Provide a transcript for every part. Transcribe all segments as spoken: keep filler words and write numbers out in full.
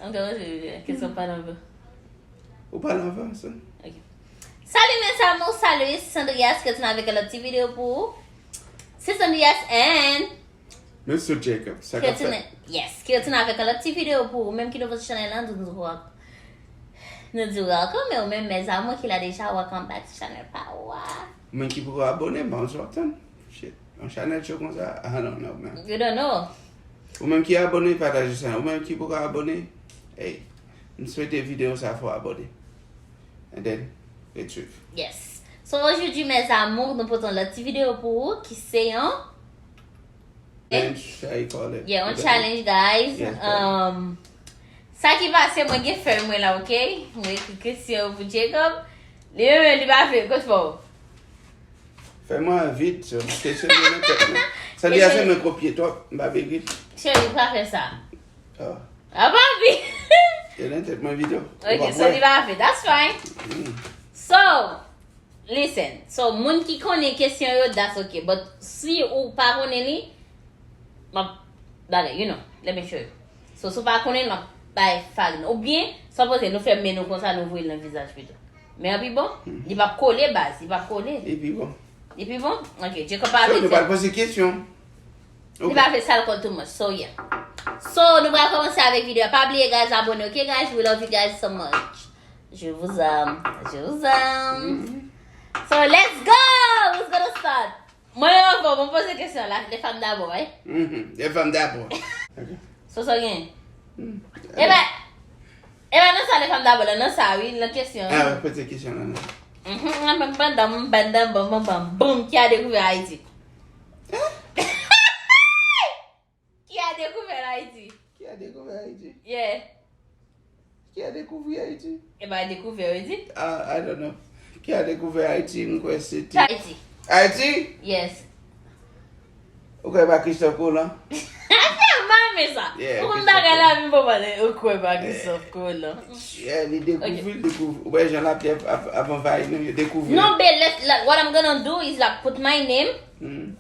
Ankò, kesyon pa nan van. Ou pa nan van, son. Ok. Salut mes amours, salut, Sandrias, ki retounen avèk yon lòt ti videyo pou ou. Se Sandrias and Mister Jacob, sa k ap fèt? Yes, ki retounen avèk yon lòt ti videyo pou ou. Menm ki nouvo sou chanèl lan, nou di w ak-, nou di w welcome, men ou menm, mes amours, ki la deja, welcome back to channel pa ou a. Mwen ki poko abone, m pa konn sa w ap tann. Shit. Yon chanèl cho konsa, I don't know, man. You don't know. Ou menm ki abone, pataje sa. Ou menm ki poko abone, hey, m swete videyo sa fè w abone. And then, ret swiv. Yes. So, aujourd'hui, mes amours, nou pote yon lòt ti videyo pou ou, ki se yon Challenge, how you call it? Yeah, yon challenge, guys. Yes, um, sa ki pase, mwen gen fèy mwen la, ok? Mwen ekri kesyon pou Jacob. Li menm, li pa vle, kot fò. Fèy mwen an vid, so, kesyon yo nan tèt mwen. Sa di a se mwen kopye twòp, m pa vle ekri. Cheri, pa fè sa. Oh. A pa vle. Yo nan tèt mwen vid, yo. Ok, so li pa vle. That's fine. Mm. So, listen, so moun ki konnen kesyon yo, that's ok. But si ou pa konnen li, m ap bagay, you know, let me show you. So, si ou pa konnen, m ap bay farin. Oubyen, sa poze, nou fè men nou konsa, nou voye l nan vizaj pito. Men an pi bon, li p ap kole, baz, li p ap kole. Li pi bon. Li pi bon? Ok, Jacob pa vle di. So, nou pral poze kesyon. Li pa vle sal kò too much, so yeah. So, nou pral kòmanse avèk videyo a. Pa bliye, guys, abone, ok, guys? We love you guys so much. Je vous aime. Je vous aime. So, let's go! Who's gonna start? Mwen menm anvan, mwen poze kesyon la. Les femmes d'abord, eh? Mhm. Les femmes d'abord. Ok. So, sa w gen? Mm. Epa, epa nan sa les femmes d'abord la, nan sa wi, nan kesyon. Ah, wi, poze kesyon la, non. Mhm, bam, bam, bam, bam, bam, bam, bam, bam, qui a découvert Haïti? Hein? Qui a découvert Haïti? Qui a découvert Haïti? Yeah. Qui a découvert Haïti? Epa, découvert, wi di. Ah, I don't know. Qui a découvert Haïti, m kwè se te Haïti. Haïti? Yes. Ou kwè pa Christophe Colomb? M pa renmen sa. Yeah, ou konn bagay la, m pa pale. Ou kwè pa Christophe Colomb? Yeah, li dekouvri, li dekouvri. Ou wè jan lapyè ap, ap, ap anvayi nou, yo dekouvri. Non, but let's, like, what I'm gonna do is, like, put my name,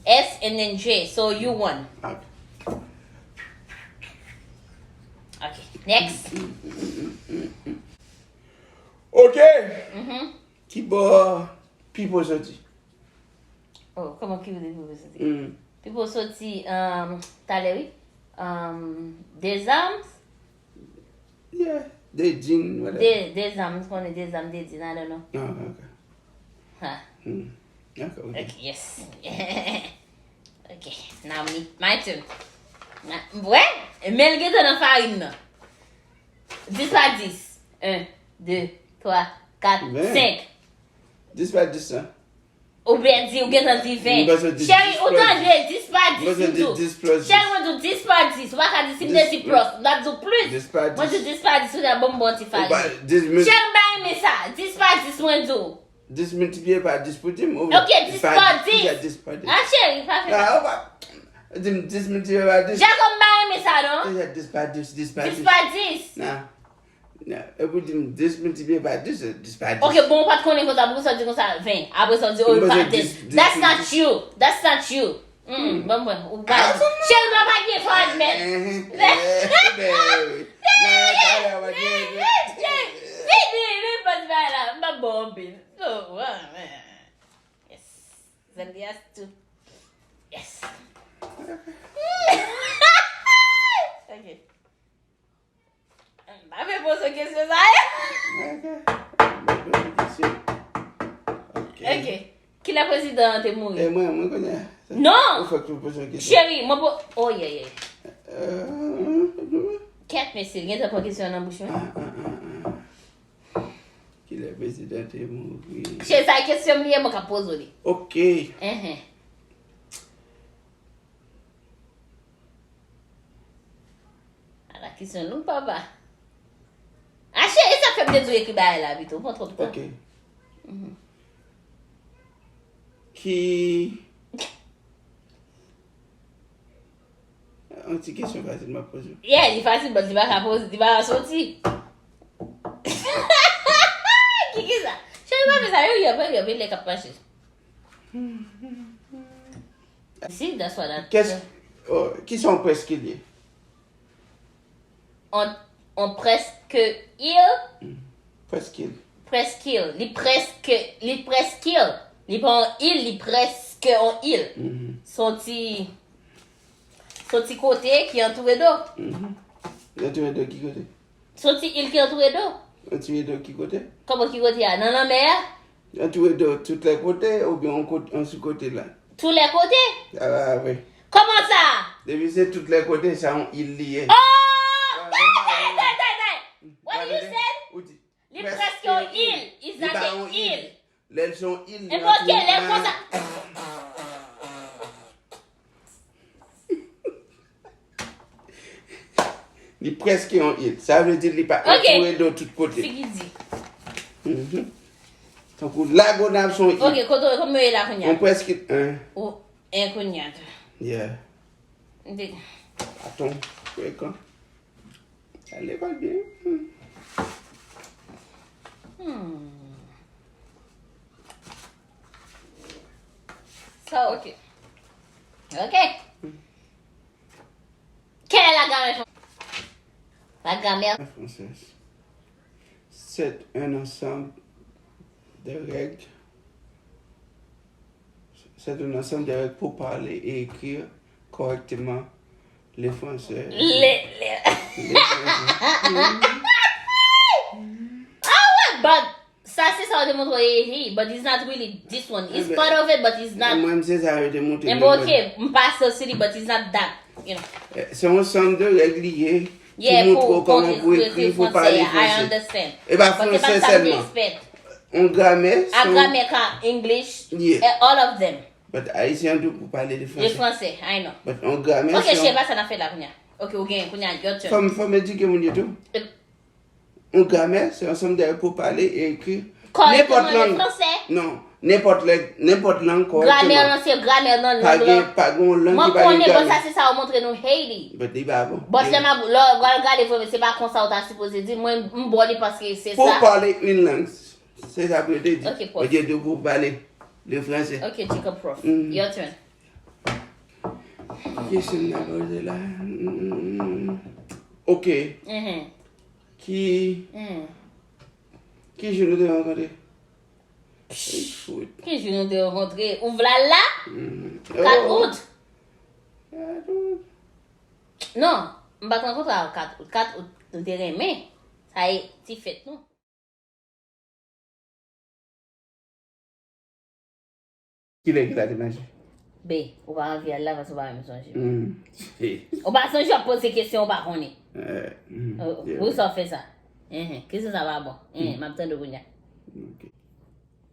S and then J, so you won. Ok. Ok, next. Ok. Mhm. Ki bò Pipo soti? Oh, kòman ki bò Pipo soti? Mm. Pipo soti, um, talè, wi. Um, Des Armes? Yeah, Dedin, whatever. Des, Des Armes, m konnen Des Armes, Dedin, I don't know. Ah, ok. Ha. Hmm. Ok, ok. Ok, yes. Ok, now me, my turn. Na, wè, men l gentan nan farin nan. Dis pa dis. En, de, twa, kat, senk. Dis pa dis, hein? Ou pèdi, ou gentan di ven. Cheri, ou tande, dis pa dis, m di w. Cheri, mwen di w dis pa dis. Ou pa ka di si m te di plus, m t ap di w plis. Mwen di w dis pa dis, ou ta ban m bon ti farin. Cheri, m pa renmen sa. Dis pa dis, mwen di w. Dis miltipliye pa dis pou di m. Ok, dis pa dis. Ah, cheri, pa fè sa. Di m dis miltipliye pa dis. Jacob, m pa renmen sa, non. Dis pa dis, dis pa dis. Dis pa dis. Epi w di m dis miltipliye pa dis, dis pa dis. Ok, bon, ou pa t konnen konsa, poukisa w di konsa ven? Apre sa, w di, oh, li pa dis. That's not you. That's not you. Mm, bon, bon, ou pa. Cheri, m pa gen fwa admèt. Vini, vini, pati bay la. M pa bon anpil. So, yes. Zendaya too. Yes. Ok. M pa vle poze w kesyon sa yo. Ok. M pa poze kesyon. Ok. Ok. Kilè prezidan an te mouri? E mwen, mwen konnen. Non! Ou fèk tou poze yon kesyon. Cheri, mwen po-, oh, yeah, yeah. Euh, Kèt, mesye, gentan pran kesyon nan bouch mwen. Ah, ah, ah, ah. Kilè prezidan te mouri? Cheri, sa e kesyon m li ye, mwen k ap poze w li. Ok. Enhen. Ala kesyon long, papa. Ah, cheri, sa fè m te di w ekri bagay la pito, pran twòp tan. Ok. Mhm. Ki, yon ti kesyon fasil m ap poze w. Yeah, li fasil, but li pa ka poze, li pa ka soti. Ki, ki sa? Cheri, pa fè sa, yo, yo, yo, yo, lè k ap mache. Si, that's what I... Kès-, Oh, ki sa yon preskil ye? On, on preskil. Preskil. Preskil. Li prèske, li preskil. Li pa on il, li prèske on il. Mhm. Se on ti, se on ti kote ki antoure do. Mhm. Antoure do ki kote? Se on ti il ki antoure do. Antoure do ki kote? Kòman ki kote a? Nan lanmè a? Antoure do tout lè kote oubyen on kote, on sou kote la? Tou lè kote. Ah, vre. Kòman sa? Depi se tout lè kote, sa yon il li ye. Oh! Day, day, day, day, day. What you said? Ou di, Li prèske on il. Is that an il? Lè l se yon il, li Enboke lè konsa. Li prèske yon il. Sa vle di li pa Ok. Antoure do tout kote. Figi di. Mhm. Tankou Lagonav se yon il. Ok, kote, kòman yo ye la kounye a? On preskil, hein. Ou, en kounye a tou. Yeah. M te- Aton frekan. Al lekòl byen. Hmm. Hmm. So, ok. Ok. Quelle est la grammaire? La grammaire. Française. C'est un ensemble de règles. C'est un ensemble de règles pour parler et écrire correctement le français. Le, le. Le français. Ah ouais, but sa se sa w te montre w, but it's not really this one. It's Enben, part of it, but it's not. Mwen, se sa yo te montre Enben, mwen. Ok, m pa sou li, but it's not that. You know. Eh, se yon sanm de règ li ye. Ki Yeah, montre pou, w kòman pou pou ekri, ekri, ekri pou pale fransè a, I fransè. Understand. E pa But se pa fransè sa m te sèlman. Expect. On gramè, A se yon- gramè ka English, Yeah. eh, all of them. But ayisyen tou pou pale de Le fransè. Français, I know. But on gramè, Ok, se chè, yon- pa sa n ap fè la kounye a. Ok, ou gen, kounye a, your turn. Fò m, fò m edike moun yo tou. Eh. On gramè, se yon sanm de règ pou pale e ekri. Correctement Nenpòt lang. Le français. Non, nenpòt lang, nenpòt lang Gramè kòrèkteman. lan se gramè nan Pa lang gen, lan. pa gen yon lang Mwen ki pa gen konnen, but gramè. Sa se sa yo montre nou Haiti. But li pa bon. But lè m ap, lè w al gade vrèman, se pa konsa w ta sipoze di. Mwen, m bò li paske se Pou sa. Pale une langue, se sa pou yo te di. Ok, prof. Yo te di pou pale le français. Ok, Jacob prof. Mhm. Your turn. Kesyon m nan poze la. Mm, mm, mm. Ok. Mhm. Ki, Mm. ki jou nou te rankontre? Ey, fout. Ki jou nou te rankontre? Ou vle al la? Mm. Kat Oh. Out. Kat Out. Non, m pa t rankontre a kat Out. Kat Out, nou te renmen. Sa e ti fèt nou. Kilè ki la te manje? Be, ou pa anvi al la paske ou pa menm sonje. Mm. Ou pa sonje w ap poze kesyon ou pa konnen. Eh, mm, Oh, yeah. Pou sa w fè sa. Enhen, kesyon sa pa bon. Enhen, m ap tande w kounye a. Ok.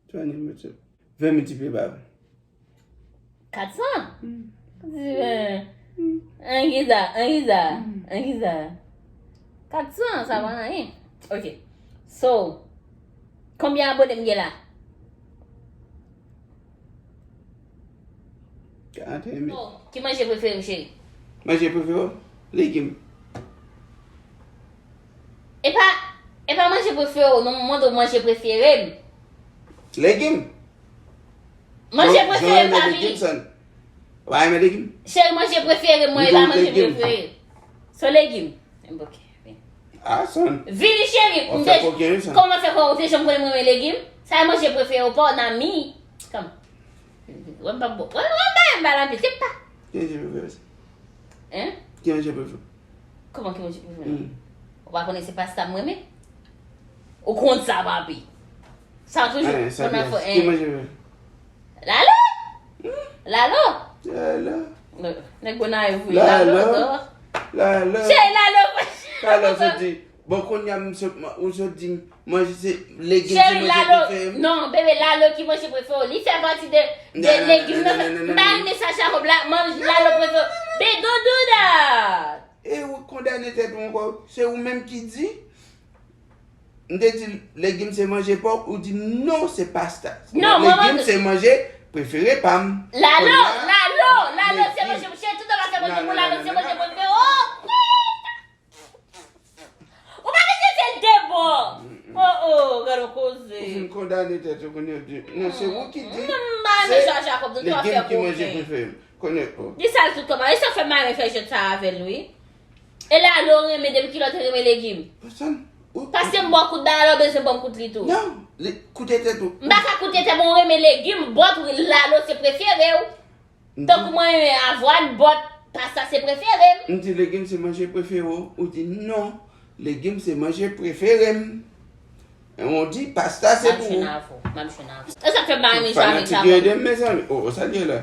Twenty minutes. Ven miltipliye pa ven. Kat san? Mm. Di, eh, an ki sa, an ki sa, an ki sa. Kat san, sa pa anyen. Ok. So, konbyen abone m gen la? Karant et un mil. Oh, ki manje prefere w, cheri? Manje prefere w? Legim. E pa, e pa manje prefere w, non, m mande w manje prefere m. Legim. Manje Jan- prefere Jan m, renmen papi. legim, son. Ou pa renmen legim? Cheri, manje prefere mwen, Ou e pa gon manje legim. Prefere. So legim. Ok. Ah, son. Vini, cheri, Ou m fè te, kokenn, son. Kòman fè kò ou te janm konnen mwen renmen legim? Sa e manje prefere w pa w nan mi. Kòm. Wè m pa bo. Wè, wè, wè, m pa la pli, se pa. Ki manje prefere w? Hein? Ki manje prefere w? Kòman ki manje prefere? Mm. Ou pa konnen se pasta m renmen? Ou konn sa, papi. Sa toujou. Eh, sa Konn byen. afè, Ki eh. manje prefere w? Lalo? Lalo? Lalo. Nèg Gonayiv, wi. Lalo. Lalo, non. Lalo. Cheri, lalo. Lalo, sot di. Bon, kounye a, m sot, ou sot di, manje se legim, se Cheri, manje lalo. prefere m. Non, bebe, lalo ki manje prefere w. Li fè pati de, de Non, non, legim non, nan. non, non, non, M pa non. Renmen sa Jacob la, manje lalo prefere w. Be, don't do that. E ou kondane tèt ou ankò. Se ou menm ki di. M te di legim se manje pòk, ou di non, se pasta. Non, mwen Legim manje- se manje prefere pa m. Lalo, Kounye a, lalo, lalo, se legim. Manje, cheri, tout anba se manje Non, pou non, lalo, non, se non, manje non. Manje, oh, putain. Ou pa mete se de bò. Oh, oh, gade yon koze. Ou fin kondane tèt ou kounye a di. Non, se ou ki di. M pa Renmen sa Jacob, nou te ap fè Legim ki manje koken. Prefere m. Konnen, oh. Di sa l tout kòman. E sa fè m pa renmen fè jwèt sa avè l, wi. E Lalo renmen, depi kilè w te renmen legim? Pèsonn. Ou, paske m ba w kout Lalo, bezwen ban m kout li tou. Non, li, koute tèt ou. M pa ka koute tèt mwen, ou renmen legim, bòt, wi, Lalo se prefere w. Tankou mwen renmen avwàn, bòt, pasta se prefere m. M di legim se manje prefere w, ou di non, legim se manje prefere m. E on di pasta se pou ou. M ap jwenn avè w, m ap jwenn avè w. E sa k fè m pa renmen jwe avèk Jacob. Fanatik yo ede m, mezanmi. Oh, oh, sa l ye la?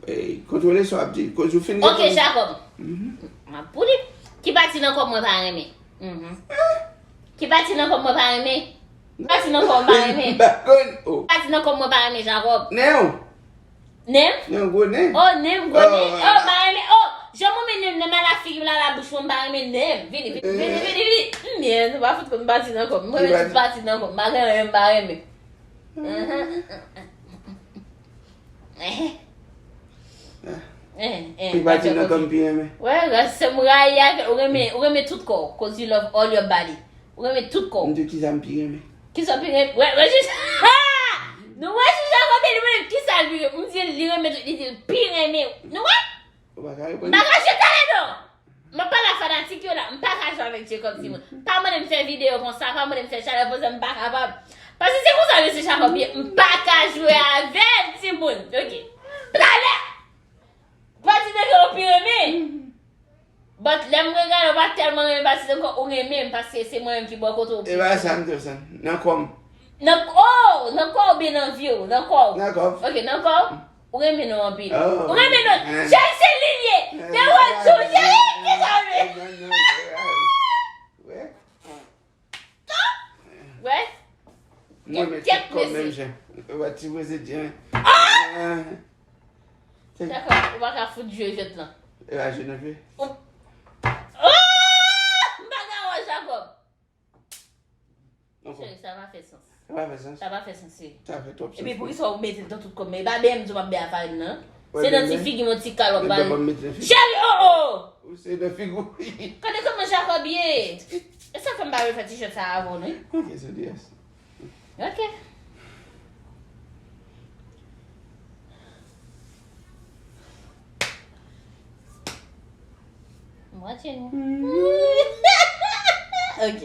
Ey, kontwole sa w ap di. Koz ou fin. Ok, Jacob. M ap pou li. Ki pati nan kò m mwen pa renmen? Mhm. Ki pati nan kò m mwen pa renmen? Ki pati nan kò m pa renmen? M pa konn. Oh. Ki pati nan kò m mwen pa renmen, Jacob? Nen w. Nen m? Nen w, gwo nen. Oh, nen m, gwo nen. Oh, m pa renmen. Oh, jan mwen men nen m nan, m ala figi m, m ala bouch mwen, m pa renmen nen m. Vini, vini, vini, vini, vini. M byen, nou pa fout konn pati nan kò m. Mwen renmen tout pati nan kò m. M pa gen anyen m pa renmen. Mhm. Eh, eh, ki pati nan kò m pi renmen? Wè, rès se m rayi avè ou renmen, ou renmen tout kò w, 'cause you love all your body. Ou renmen tout kò w. M di kisa m pi renmen. Kisa w pi renmen? Wè, wè jis. Ha! Nou wè jis Jacob li renmen kisa l pi renmen. M di li renmen tout, li di l pi renmen. Nou wè? Ou pa ka reponn. M pa ka jwe talè non. M ap pale a fanatik yo la, m pa ka jwe avèk Jacob timoun. Pa mande m fè videyo konsa, pa mande m fè chalè poze m pa kapab. Paske se konsa mesye Jacob ye, m pa ka jwe avè l timoun. Ok. Talè! Pati nan kè w pi renmen. But lè m regade w pa tèlman renmen pati nan kè w renmen m paske se mwen menm ki bò kote w pi. E pa sa m te fè sa. Nan kò m. Nan, oh, nan kò w oubyen nan vi w? Nan kò w. Nan kò m. Ok, nan kò w. Ou renmen nou anpil. Oh. Ou renmen nou. Chèri se li l ye. Te wè tou, chèri, ki sa w vle? Wè. Wè. Mwen men tout kò m menm jan. Ou wè ti weze di an. Ah! Jacob, ou pa ka fout jwe jwèt lan. E pa jwe nan jwe. Oh! M pa ka wè Jacob. Cheri, sa pa fè sans. Sa pa fè sans. Sa pa fè sans, cheri. Sa fè twòp sans. Epi poukisa w mete l nan tout kò m? E pa byen m di w m ap byen a farine nan. Se nan ti figi m yon ti kalòt ba. Cheri, oh, oh! Ou se nan figi w. Gade kòman Jacob ye. E sa fè m pa vle fè t-shirt sa avè w, non? Ok, se di yes. Ok. M watching. Ok.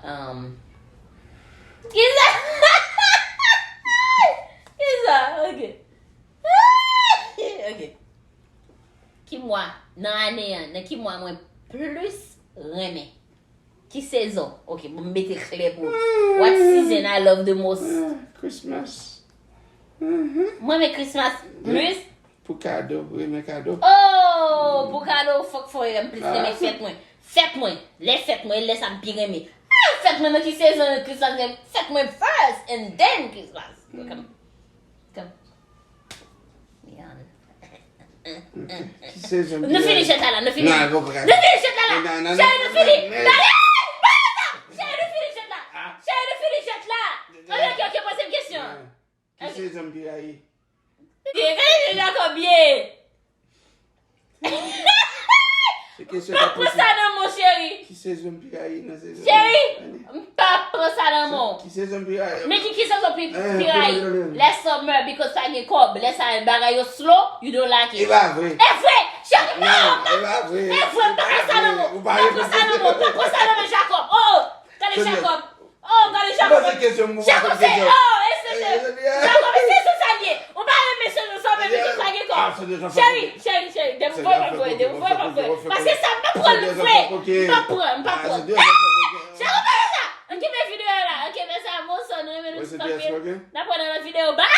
Um, kisa? Kisa? Ok. Ok. Ki mwa nan ane an, nan ki mwa mwen plis renmen? Ki sezon? Ok, bon, m mete klè pou ou. What season I love the most? Ah, Christmas. Mhm. Mwen renmen Christmas plis. Pou kado, ou renmen kado? Oh, pou kado, fòk fò renmen plis renmen fèt mwen. Fèt mwen, lè fèt mwen, e lè sa m pi renmen. Ah, fèt mwen nan ki sezon Christmas renmen? Fèt mwen first and then Christmas. Come. Come. Ki sezon? Nou fini jwèt la, la, nou fini. Nou fini jwèt la, la. Cheri, nou fini. Cheri, nou fini jwèt la. Cheri, nou fini jwèt la. Ok, ok, ok, poze m kesyon. Ki sezon m pi rayi? Gade jan Jacob ye. Se kesyon pa pran sa nan men w, cheri. Ki sezon m pi rayi nan sezon? Cheri, m pa pran sa nan men w. Ki sezon m pi rayi? Men ki, ki sezon pi, pi rayi? Lè summer, because pa gen kòb. Lè sa bagay yo slow, you don't like it. E pa vre. E vre! Cheri, non, e pa vre. E vre, m pa pran sa nan men w. M pa pran sa nan men w. M pa pran sa nan men Jacob. Oh, oh. Gade Jacob. Oh, gade Jacob. Jacob se, oh, e se, se, Jacob, e se sou sa l ye. Ou pa renmen sezon sa, men ki sa gen kò. Cheri, cheri, cheri, depi voye m ap voye, depi voye m ap voye. Paske sa, m pa pran l vre. M pa pran, m pa pran. Jacob, pa fè sa. Ann kite videyo a la. Ok, mèsi a Monson, nou renmen nou tout anpil. N ap wè nan lòt videyo. Bye.